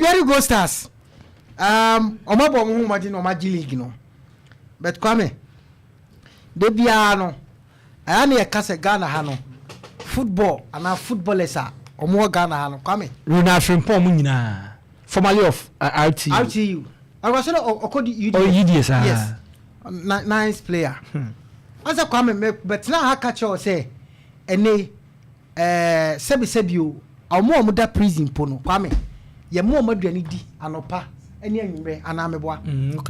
Bibiani Gold Stars, ɔmo abɔ ɔmo ho mmɔden na ɔmo agye league no, but Kwame, de biara no ɛyà ne yɛ kasa Ghana ha no, football anaa footballers a ɔmo wɔ Ghana ha no, Kwame. Ronald Frimpong mu nyinaa, formerly of RTU. RTU ɔkɔ no, ɔkɔ di UDS. Oh, UDS, ah. Yes, nice player. Ɔsɛ Kwame mɛ bɛtena ha ka kyerɛ sɛ ɛnɛ sɛbisɛbi o, ɔmo a ɔmo da prison po no, Kwame, yɛ mo ɔmo aduane di anɔpa ɛne anwummerɛ anaa mɛboa?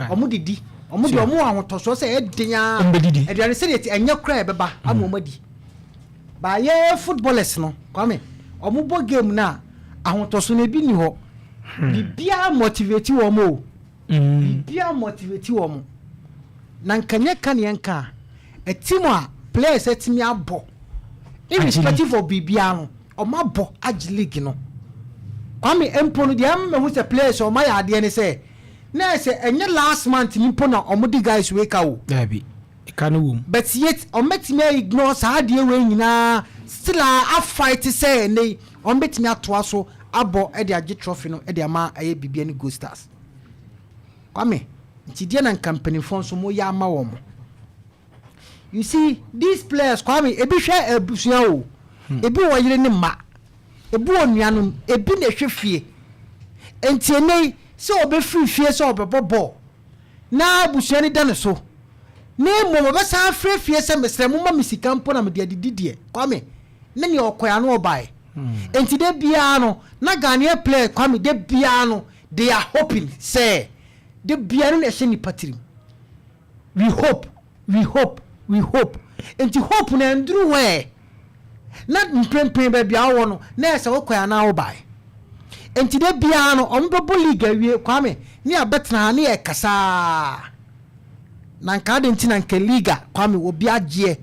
Ɔmo didi, ɔmo de ɔmo wɔ ahotɔsoɔ sɛ ɛden a Ɔmo bɛdidi. Aduane sɛdeɛ ti ɛnyɛ kora ɛbɛba ama ɔmo adi. Baayɛ footballers no, Kwame, ɔmo bɔ game na ahotɔso no ebi ni hɔ. Biribiara motivate wɔn o. Biribiara motivate wɔn na nkanyɛ ka neɛ nka a team a players atumi abɔ, irrespective of biribiara no, ɔmo abɔ agye league no. Kwame, mpo no deɛ ɛma mehu sɛ players ɔmo ayɛ adeɛ ne sɛ na ɛsɛ ɛnyɛ last month ni mpo na ɔmo di guys wei ka o. Dabi, ɛka no wɔ mu. But yet ɔmo bɛtumi ignore saa adeɛ wei nyinaa, still a afight sɛ ɛnɛ yi ɔmo bɛtumi atoa so abɔ ɛde agye trophy no ɛde ama ɛyɛ Bibiani Gold Stars. Kwame, nti deɛ na nka mpanimfoɔ nso mo yɛ ama wɔn? You see these players, Kwame, ebi hwɛ abusua o, ebi wɔ yere ne mma, ebi wɔ nuanom, ebi na ehwɛ fie. Nti ene yi sɛ ɔbɛfiri fie sɛ ɔbɛbɔ bɔɔl na abusua no da ne so, na mmom ɔbɛsan afiri fie sɛ mesrɛ mo ma me sika mpo na mede adidi deɛ, Kwame, ne nea ɔkɔɛ ano ɔbaeɛ. Nti de biara no na Ghanaian player, Kwame, de biara no they are hoping sɛ de biara no na ɛhyɛ nipa tirim, "We hope, we hope, we hope." Nti hope na nduru hɔ ɛ na mprempren baabi a wɔwɔ no na ɛsɛ wokɔ anaa wobae. Nti de biara no ɔmo bɛbɔ league awie, Kwame, ne abɛtena ha ne yɛ kasaa na nka ade. Nti na nka league a, Kwame, obi agyeɛ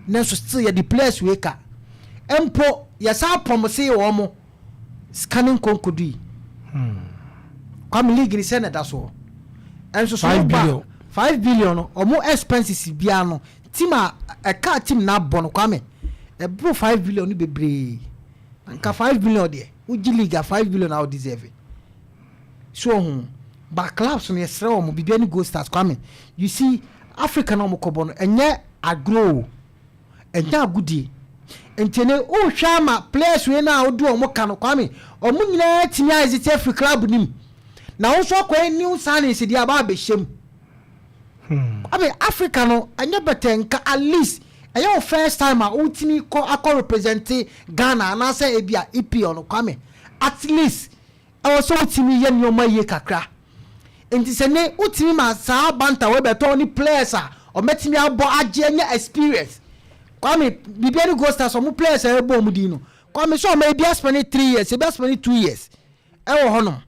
ne nso still yɛde players wei ka mpo yɛsa promise wɔn mo sika ne nkonkodu yi. Kwame, league ni sɛ na ɛda soɔ ɛnso so 5 billion. 5 billion no, ɔmo expenses biara no, team a ɛka team na abɔ no, Kwame, ɛburo 5 billion no bebree. Nka 5 billion deɛ, wogye league a, 5 billion a wo deserve so ɔho. But clubs no, yɛsrɛ wɔn, Bibiani Gold Stars, Kwame, you see Africa na ɔmo kɔbɔ no, ɛnyɛ agorɔ o, ɛnyɛ agodie. Nti ne wohwɛ ama players wei no a wode ɔmo ka no, Kwame, ɔmo nyinaa tumi ayɛ sɛ afiri club nim na wo nso akɔyɛ new signings deɛ aba abɛhyɛ mu. Kwame, Africa no ɛnyɛ bɛtɛ. Nka at least ɛyɛ wo first time a wotumi kɔ akɔ represent Ghana anaasɛ ebi a EPL no, Kwame, at least ɛwɔ sɛ wotumi yɛ nneɛma yie kakra. Nti sɛ ne wotumi ma saa banta wɔbɛtɔ ne players a ɔmɛtumi abɔ agye anya experience. Kwame, Bibiani Gold Stars, ɔmo players a ɛbɔ ɔmo din no, Kwame, sɛ ɔmo ebi aspend 3 years, ebi aspend 2 years ɛwɔ hɔnom.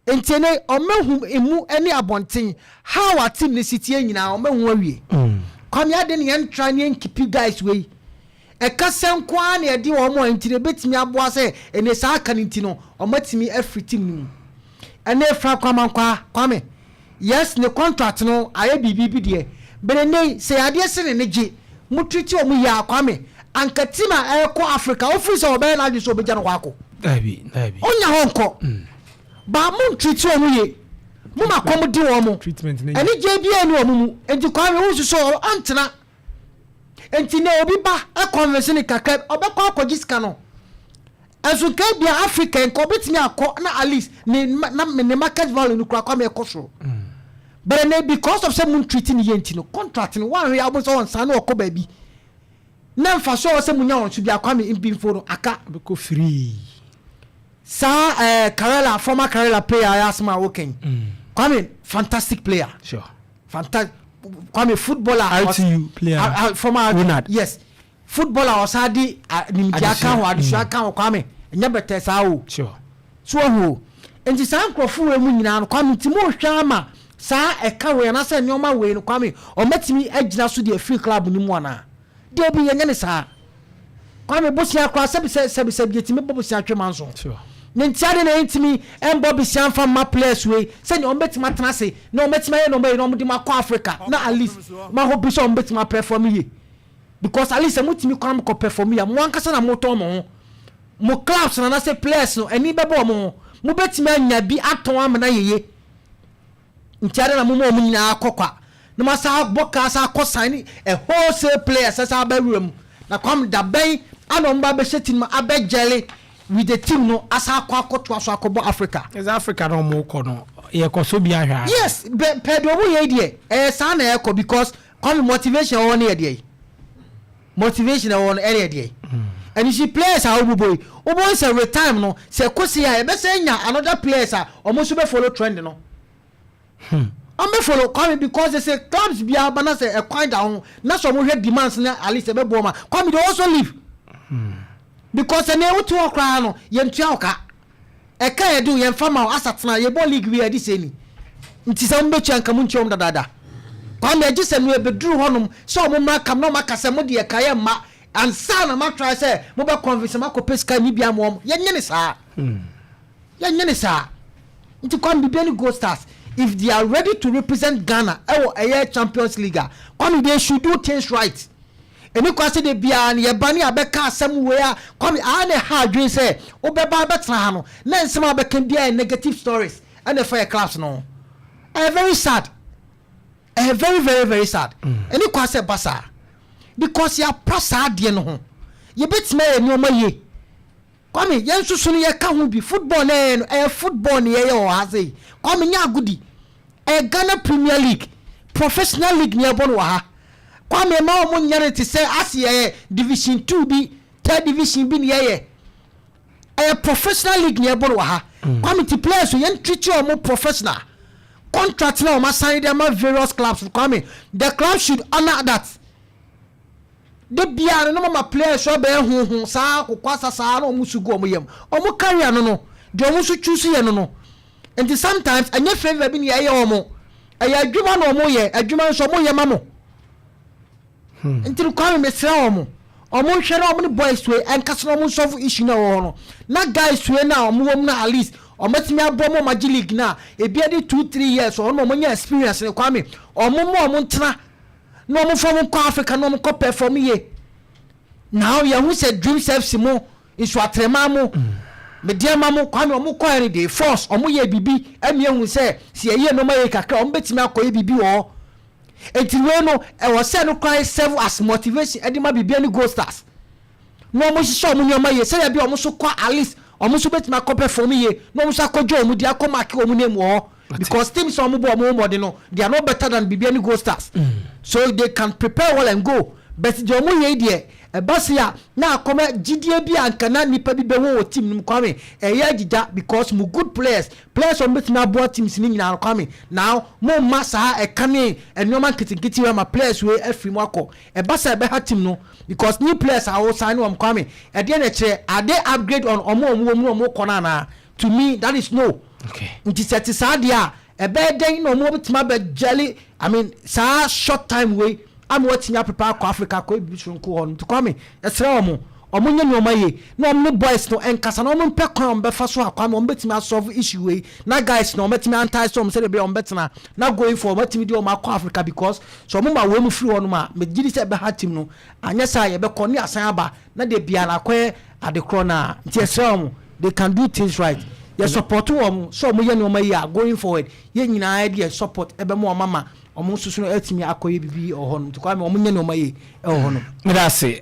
Nti ne ɔmɛhu emu ɛne abɔnten how a team ne si tie nyinaa ɔmɛhu awie. Kwame, ade ne yɛn try ne yɛn keep guys wei ɛka sɛ nko ara na yɛde wɔn a nti na ebetumi aboa sɛ ɛne saa aka ne nti no ɔmɛtumi afiri team no mu. Ɛne efra kwamankwa, Kwame, yes, ne contract no ayɛ biribi bi deɛ bere ne sɛ adeɛ si ne ne gye mo treat wɔn yie a, Kwame, anka team a ɛkɔ Africa ofiri sɛ ɔbɛyɛ n'adwi sɛ ɔbɛgya no hɔ akɔ. Dabi, dabi. Ɔnya hɔ nkɔ ba mo treat wɔn yie, mo ma kɔm di wɔn mo. Treatment ne. Ɛne gye bia ni wɔn mu. Nti Kwame, wo soso ɔntena. Nti ne obi ba ɛconvince ne kakra, ɔbɛkɔ akɔgye sika no. Ɛnso nka bia Africa nka ɔbɛtumi akɔ na at least ne na ne market value no kura, Kwame, ɛkɔ soro. But ne because of sɛ mo treat ne yie nti no, contract no wɔn ahwɛ abo sɛ ɔnsan na ɔkɔ baabi na nfa so a ɔsɛ mo nya wɔn so bi a, Kwame, mpinfo no aka. Bɛkɔ free. Saa Karela, former Karela player ayɛ asɛm a wɔkɛn. Kwame, fantastic player. Fantastic, Kwame, footballer. RTU player. Former. Ronald. Yes, footballer ɔsan de nimdeɛ aka ho, adesua ka ho. Kwame, ɛnyɛ bɛtɛ saa o. So ɔho o, nti saa nkurɔfo wei mu nyinaa no, Kwame, nti mo hwɛ ama saa ɛka wei anaasɛ nneɛma wei no, Kwame, ɔmɛtumi agyina so de afiri club no mu anaa deɛ obi yɛnyɛ ne saa. Kwame, bosia koraa, sɛbi sɛ sɛbi sɛbi, yɛtumi bɔ bosia twɛ ma nso ne nti ade na yɛntumi ɛmbɔ bosia nfa mma players wei sɛnea ɔmo bɛtumi atena ase na ɔmo bɛtumi ayɛ nneɛma yi na ɔmo de ma kɔ Africa na at least ma hɔ bi sɛ ɔmo bɛtumi aperform yie, because at least sɛ motumi kɔ na mo kɔ perform yie a, mo ankasa na mo tɔn mo ho, mo clubs na anaasɛ players no ani bɛbɔ ɔmo ho. Mobɛtumi anya bi atɔn amena yeye. Nti ade na mo ma ɔmo nyinaa akɔ kwa na mo asa bɔ kaa sa akɔ sign a wholesale player sɛ sɛ abɛwura mu na Kwame da bɛn ana ɔmo ba bɛhyɛ team no abɛ gel with the team no, asa akɔ akɔtoa so akɔbɔ Africa. Ɛsɛ Africa na ɔmo kɔ no, yɛkɔ so bi ahwɛ a. Yes, bɛ pɛ deɛ ɔmo yɛ yi deɛ, ɛyɛ saa na ɛkɔ, because Kwame, motivation ɛwɔ no yɛ deɛ, motivation ɛwɔ no ɛyɛ deɛ, and you see, players a wɔbobɔ yi, wɔbɔ sɛ with time no, sɛ kosi a yɛbɛsɛ nya another players a ɔmo nso bɛ follow trend no. Ɔmo bɛ follow, Kwame, because they say clubs bi aba na sɛ ɛkwan da ho na sɛ ɔmo hwɛ demands na at least ɛbɛ bɔ ɔmo a, Kwame, they also leave, because ɛnna ewu ti hɔ koraa no, yɛn tua ɔka ɛka yɛ do, yɛn fa ma asa tena yɛ bɔ league wi yɛ de sɛ ni. Nti sɛ ɔmo bɛ tua nka mo ntua ɔmo dadaada. Kwame, ɛgye sɛ no ebeduru hɔnom sɛ ɔmo mmra kam na ɔmo aka sɛ mo deɛ ka yɛ mma ansa na ma try sɛ mo bɛ convince mo akɔ pɛ sika ni bi ama ɔmo. Yɛnyɛ ne saa, yɛnyɛ ne saa. Nti Kwame, Bibiani Gold Stars, if they are ready to represent Ghana ɛwɔ ɛyɛ Champions League a, Kwame, they should do things right. Ɛni kwa sɛ de biara no yɛba ne abɛka asɛm wei a, Kwame, aa na ɛha adwene sɛ wobɛba abɛtena ha no na nsɛm a bɛka biara yɛ negative stories ɛna ɛfa yɛ clubs no. Ɛyɛ very sad, ɛyɛ very very very sad. Ɛni kwa sɛ ba saa, because yɛapra saa adeɛ no ho, yɛbɛtumi ayɛ nneɛma yie. Kwame, yɛn nso so no yɛka ho bi. Football na ɛyɛ no, ɛyɛ football na yɛyɛ wɔ ha sɛ Kwame nyɛ agodi. Ɛyɛ Ghana Premier League, professional league ni ɛbɔ no wɔ ha. Kwame, ma wɔn nyɛ no te sɛ ase yɛyɛ division two bi, third division bi ni yɛyɛ. Ɛyɛ professional league ni ɛbɔ no wɔ ha, Kwame. Ti players yɛn treat wɔn professional. Contract na wɔn asan de ama various clubs, Kwame, the club should honour that. De biara no mama players ɔbɛyɛ huhu saa akokɔ asa saa na wɔn nso gu wɔn yam, wɔn career no, deɛ wɔn nso choose yɛ no. Nti sometimes ɛnyɛ favour bi ni ɛyɛ wɔn, ɛyɛ adwuma na wɔn yɛ, adwuma nso wɔn yɛ ma mo. Nti Kwame, mesrɛ wɔn, wɔn nhwɛ na wɔn ne boys wei ɛnkasa na wɔn n solve issue na ɛwɔ hɔ no, na guys wei na wɔn wɔ mu na at least wɔn atumi abɔ mo ɔmo agye league na ebi ɛde 2, 3 years ɔno na wɔn nyɛ experience ne. Kwame, wɔn mo wɔn ntena na wɔn fɔ wɔn kɔ Africa na wɔn kɔ perform yie. Now yɛn ho sɛ Dreams FC mo, Nsuatrɛma mo, Mediama mo, Kwame, wɔn kɔ yɛn de force wɔn yɛ bibi ɛmi ehu sɛ si ɛyɛ nneɛma yɛ kakra, wɔn bɛtumi akɔ yɛ bibi wɔ hɔ. Eti wei no, ɛwɔ sɛ no kwan serve as motivation ɛde ma Bibiani Gold Stars na wɔn hyehyɛ wɔn nneɛma yie sɛdeɛ bi wɔn nso kɔ, at least wɔn nso bɛtumi akɔ perform yie na wɔn nso akɔgye wɔn di akɔ mark wɔn name wɔ hɔ, because teams a wɔn bɔ wɔn mmɔden no, they are no better than Bibiani Gold Stars, so they can prepare well and go. But deɛ wɔn yɛ yi deɛ, ɛba se a na akɔmɛ gyidie bi a nka na nipa bi bɛwɔ wɔ team no mu, Kwame, ɛyɛ agyigya, because mo good players, players a wɔn bɛtumi aboa teams ne nyinaa no, Kwame, now mo mma saa ɛka ne nneɛma nketenkete wei ama players wei afiri mu akɔ. Ɛba sɛ ɛbɛha team no, because new players a wɔsan ne wɔn, Kwame, ɛdeɛ na ɛkyerɛ, are they upgrade on ɔmo a ɔmo wɔ mu na ɔmo kɔ no anaa? To me, that is no. Nti sɛ te saa deɛ a, ɛbɛyɛ dɛn na ɔmo bɛtumi abɛ gel, I mean, saa short time wei ama wɔatumi a prepare akɔ Africa akɔ ebi soronko hɔ no? Nti Kwame, ɛsrɛ wɔn, ɔmo nyɛ nneɛma yie na ɔmo ne boys no ɛnkasa na ɔmo mpɛ kwan a ɔmo bɛfa so a, Kwame, ɔmo bɛtumi a solve issue wei na guys na ɔmo bɛtumi antae sɛ ɔmo sɛdeɛ ɛbɛyɛ ɔmo bɛtena na going for ɔmo bɛtumi de ɔmo akɔ Africa, because sɛ ɔmo ma wɔn mu firi hɔ nom a, megye di sɛ ɛbɛha team no. Anyɛ saa, yɛbɛkɔ ne asan aba na de bia na akɔyɛ adekorɔ na. Nti ɛsrɛ wɔn, they can do things right. Yɛ support wɔn sɛ ɔmo yɛ nneɛma yie a, going forward yɛn nyinaa de yɛ support ɛbɛma ɔmo ama ɔmo nso so no atumi akɔyɛ bibi wɔ hɔ nom. Nti Kwame, ɔmo nyɛ nneɛma yie ɛwɔ hɔ nom. Meda ase.